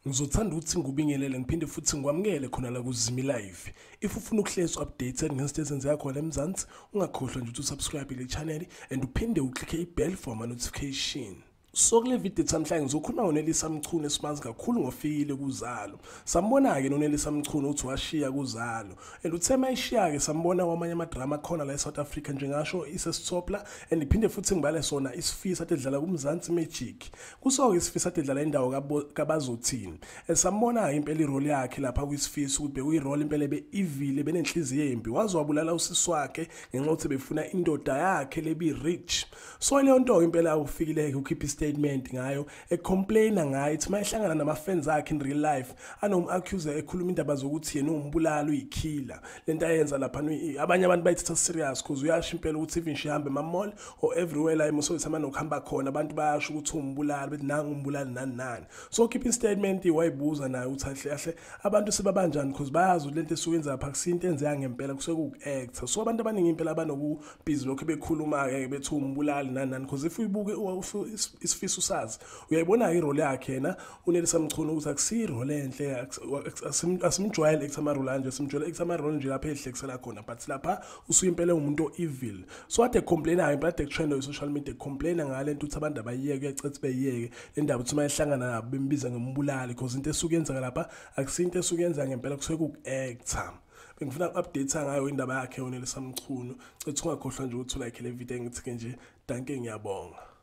Ngizothanda ukuthi ngikubingelele ngiphinde futhi ngikwamukele khona la kuZimi Live. If ufuna ukuhlezi updated ngezinto ezenzeka khona eMzansi, ungakhohlwa nje ukuthi usubscribe le channel and uphinde uklikhe i-bell for ama-notification. So kule video namhlanje ngizokhuluma ngoNelisa Mchunu esimazi kakhulu ngoFikile kuZalo. Sambona-ke noNelisa Mchunu ukuthi washiya kuZalo. And uthe mayishiya-ke sambona kwamanye amadrama akhona la e-South Africa, njengasho iseStopla, and iphinde futhi ngibale sona Isifiso ade dlala kuMzansi Magic. Kuso-ke Isifiso ade dlala indawo kaBazothini. Sambona-ke impela irole yakhe lapha kwiSifiso ukuthi bekuyirole impela ebe-evil, benenhliziyo embi. Waze wabulala usisi wakhe ngenxa yokuthi befuna indoda yakhe lebi-rich. So leyo nto impela uFikile-ke ukhipha i-statement ngayo, ecomplaina ngayo, ithi mayehlangana nama-fans akhe in real life anom-accuse, ekhuluma indaba zokuthi yena uwumbulali, uyikhila. Lento ayenza lapha abanye abantu bayithatha serious, 'cause uyasho impela ukuthi even shihambe ema-mall or everywhere la emusothi amanokuhamba khona, abantu bayasho ukuthi uwumbulali, bethi nangu umbulali, nani nani. So khipha i-statement, wayibuza naye ukuthi kahle kahle abantu sebabanjani, because bayazi ukuthi lento esuke yenza lapha akusiyo into enzeka ngempela, kusuke kuku-actor. So abantu abaningi impela abanokubhizi lokhu bekhuluma-ke bethi uwumbulali, nani nani, because if uyibuke Isifiso usazi uyayibona-ke irole yakhe yena uNelisa Mchunu ukuthi akusiyo irole enhle. Asimjwayele eku amarole anje, simjwayele eku amarole nje lapha ehlekisela khona, but lapha usuke impela engumuntu o-evil. So ade complaina impela, ade kutrenda i-social media, complaina ngale nto ukuthi abantu abayiyeke, uyacetha beyiyeke le ndaba ukuthi uma ehlangana nabo bembiza ngombulali, because into esuke yenzeka lapha akusiyo into esuke yenzeka ngempela, kusuke kuku-actor. Bengifuna uku-update ngayo indaba yakhe uNelisa Mchunu. Cetha ungakhohlwa nje ukuthi ulike le video. Engithi-ke nje dankie, ngiyabonga.